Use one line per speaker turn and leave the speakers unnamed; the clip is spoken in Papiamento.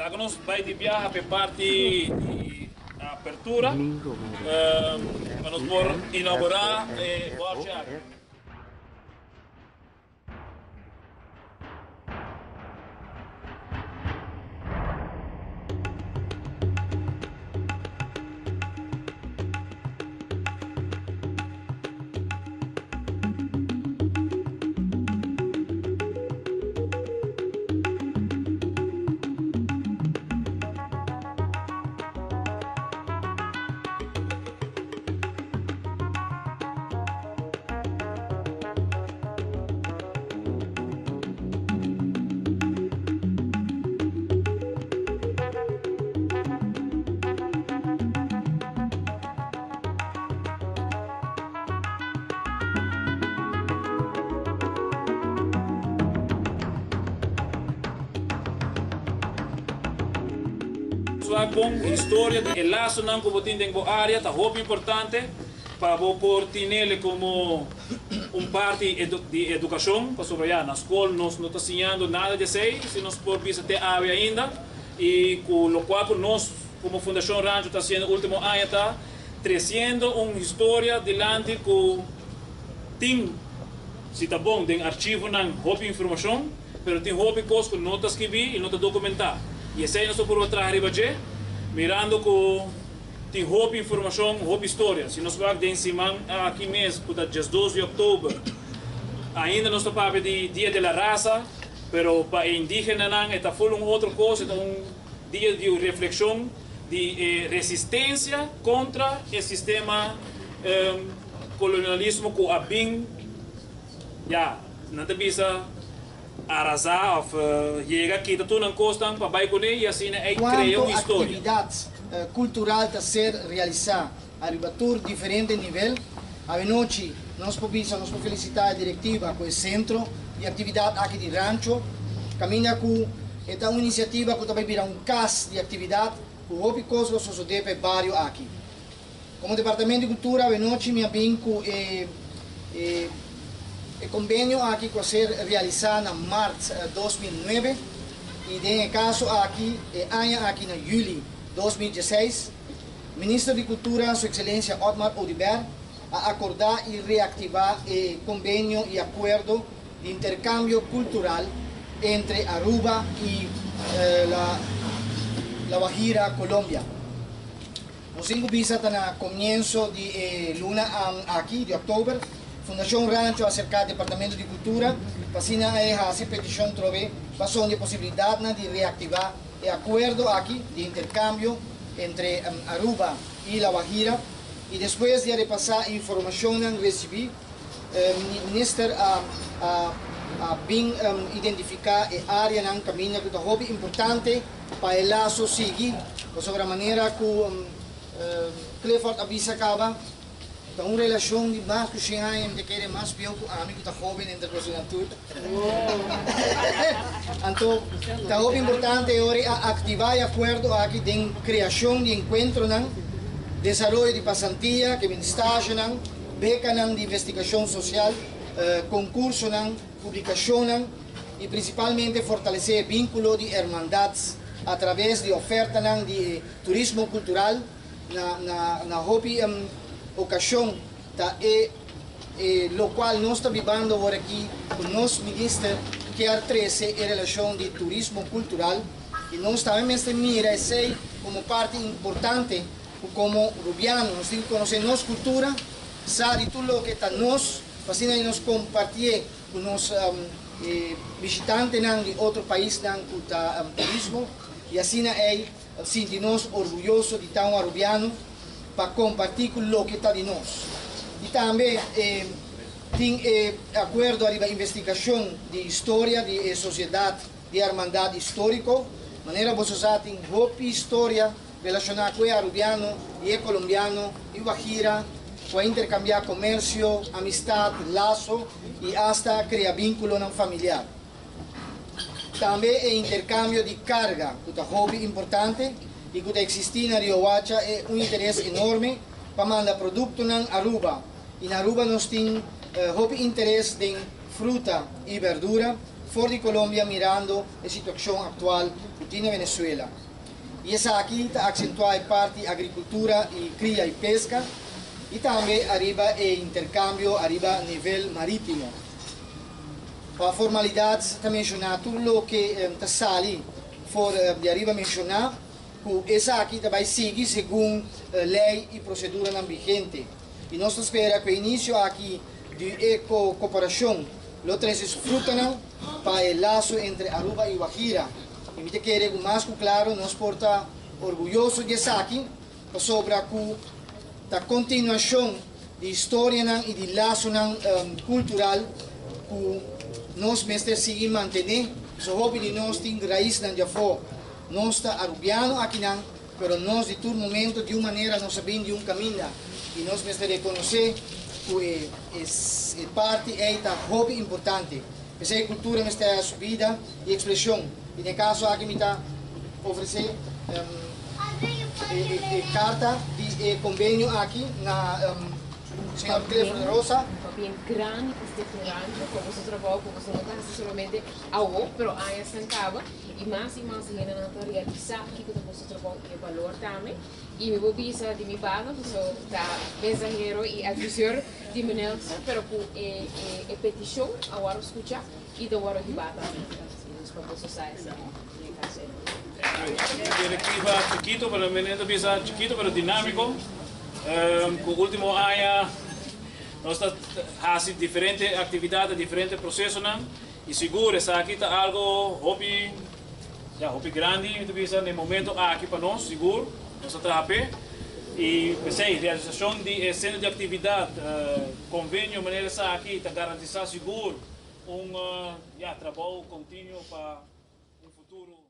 Laga nos bai di biaha p'e parti di apertura pa nos por inaugurá e bòrchi aki. Sua con historia di e lasonan cu bo tin den bo area ta hopi importante pa bo por tinele como un parti di educacion, pasobra ya na scol nos no ta siñando nada di esey, si nos por bisa te awe ainda, y cu locual cu nos como Fundacion Rancho ta haciendo ultimo aña ta treciendo un historia dilanti cu tin, si ta bon, den archivonan hopi informacion, pero tin hopi cos cu no ta scribi y no ta documenta. Y esey nos ta purba traha riba dje, mirando cu tin hopi informacion, hopi historia. Si nos wak den siman aki mes, cu ta diesdos di october, ainda nos ta papia di Dia de la Raza, pero pa e indigenanan e ta full un otro cos, e ta un dia di reflexion di e resistencia contra e sistema colonialismo cu a bin, ya, nan ta bisa arasa of yega kita tur nan cosnan pa bay cune y asina ey crea
Cuanto
un historia.
actividad cultural ta ser realisa ariba tur diferente nivel. Awenochi nos por bisa, nos por felicita e directiva cu e centro di actividad aki di Rancho, caminda cu e ta un iniciativa cu ta bay bira un cas di actividad cu hopi cos lo sosode pa e bario aki. Como Departamento di Cultura awenochi mi a bin cu e e e convenio aki cu a ser realisa na maart 2009 y den e caso aki e aña aki na juli 2016, Minister di Cultura Su Excelencia Otmar Oduber a acorda y reactiva e convenio y acuerdo di intercambio cultural entre Aruba y La La Guajira, Colombia. Nos tin cu bisa ta na comienso di e luna aki, di october, Fundacion Rancho a acerca Departamento di Cultura pa asina e haci peticion trobe pa sonde posibilidadnan di reactiva e acuerdo aki di intercambio entre Aruba y La Guajira y despues di a repasa e informacionnan recibi, Minister a a bin identifica e areanan caminda cu ta hopi importante pa e laso sigui, pasobra manera cu Clifford a bisa caba, Ta un relashon di mas ku shen aña, mi ta kere mas bieu ku ami ku ta hóben entre bosonan tur. Anto ta hopi importante e ora a aktivá e akuerdo aki den kreashon di enkuentronan, desaroyo di pasantia, ke bin stashenan, bekanan di investigashon sosial, konkursonan, publikashonnan i prinsipalmente fortalesé e vínkulo di hermandat atraves di ofertanan di e turismo kultural. Na na na hopi ocasion ta e e locual nos ta bibando awor aki cu nos minister kier trece e relacion di turismo cultural y nos tambe mester mira esey como parti importante cu como Rubiano nos tin cu conoce nos cultura, sa di tur loke ta nos pa asina nos compartie cu nos bishitantenan di otro paisnan cu ta turismo y asina ey Sinti nos orguyoso di ta un Arubiano pa comparti cu loke ta di nos. Y tambe e tin e acuerdo ariba investigacion di historia di e Sociedad di Hermandad Historico. Manera boso sa tin hopi historia relaciona cu e Arubiano y e Colombiano y Guajira cu a intercambia comercio, amistad, laso y hasta crea vinculonan familiar. Tambe e interkambio di karga ku ta hopi importante i ku ta eksistí na Riohacha e un interes enorme pa manda produktonan Aruba i na Aruba nos tin hopi interes den fruta i berdura. for di Colombia mirando e situacion actual cu tin na Venezuela. Y esaki ta accentua e parti agricultura y cria y pesca y tambe ariba e intercambio ariba nivel maritimo. Pa formalidad ta menciona tur loke ta sali for di ariba menciona cu esaki ta bay sigui segun ley y proceduranan vigente. Y nos ta spera cu e inicio aki di e cooperacion lo trece su frutanan pa e laso entre Aruba y Guajira. Y mi ta kere cu mas cu claro nos por ta orguyoso di esaki pasobra cu ta continuacion di historianan y di lasonan cultural cu nos mester sigui mantene. So hopi di nos tin raisnan di afo. Nos ta Arubiano akinan, pero nos di tur momento di un manera nos a bin di un caminda y nos mester reconoce cu e parti ey ta hopi importante. Pesey cultura mester su bida y expresion. Y den caso aki mi ta ofrece e carta di e convenio aki na señor Clifford Rosa.
Bien grandi pa Stichting Rancho, pa boso trabou, pa boso no ta haci solamente awo, pero añanan caba, y mas hendenan ta realisa kico ta boso trabou y e balor tambe. Y mi por bisa di mi banda, so ta mensahero y advisor di minister, pero cu e peticion awor scucha y ta awor hiba tambe. Dus pa boso sa esaki, den caso.
Directiva chikito, pero minister bisa chikito, pero dinamico. Cu ultimo aña nos ta haci diferente actividad, diferente procesonan y sigur esaki ta algo hopi, ja, hopi grandi, mi ta bisa, na momento aki pa nos, sigur, nos ta traha p'e. Y pesey, realisacion di centro di actividad, convenio manera esaki ta garantisa sigur un, ja, trabou continuo pa un futuro.